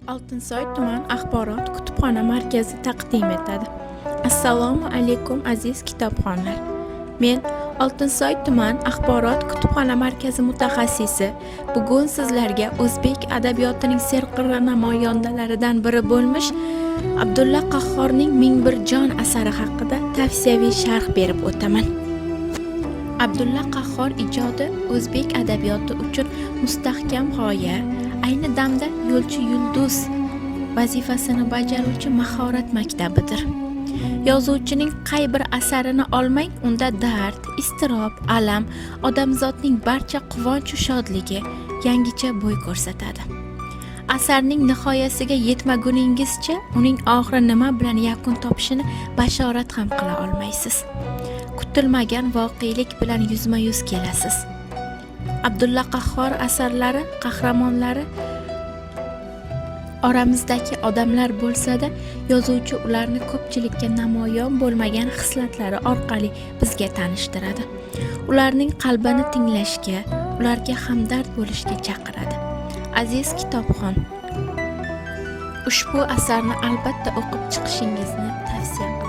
Oltinsoy tuman axborot kutubxona markazi taqdim etadi. Assalomu alaykum, aziz kitobxonlar. Men, Oltinsoy tuman axborot kutubxona markazi mutaxassisi, bugun sizlarga o'zbek adabiyotining serqirra namoyandalaridan biri bo'lmish Abdulla Qahhorning "1001 jon" asari haqida tavsiyaviy sharh berib o'taman. Abdulla Qahhor ijodi o'zbek adabiyoti uchun mustahkam g'oya, ayni damda yo'lchi yulduz vazifasini bajaruvchi mahorat maktabidir. Yozuvchining qay bir asarini olmang, unda dard, iztirob, alam, odamzodning barcha quvonchu shodligi yangicha bo'y ko'rsatadi. Asarning nihoyasiga yetmaguningizcha uning oxiri nima bilan yakun topishini bashorat ham qila olmaysiz. Kutilmagan voqelik bilan yuzma yuz kelasiz. Abdulla Qahhor asarlari qahramonlari oramizdagi odamlar bo'lsa-da, yozuvchi ularni ko'pchilikka namoyon bo'lmagan xislatlari orqali bizga tanishtiradi. Ularning qalbini tinglashga, ularga hamdard bo'lishga chaqiradi. Aziz kitobxon, ushbu asarni albatta o'qib chiqishingizni tavsiya.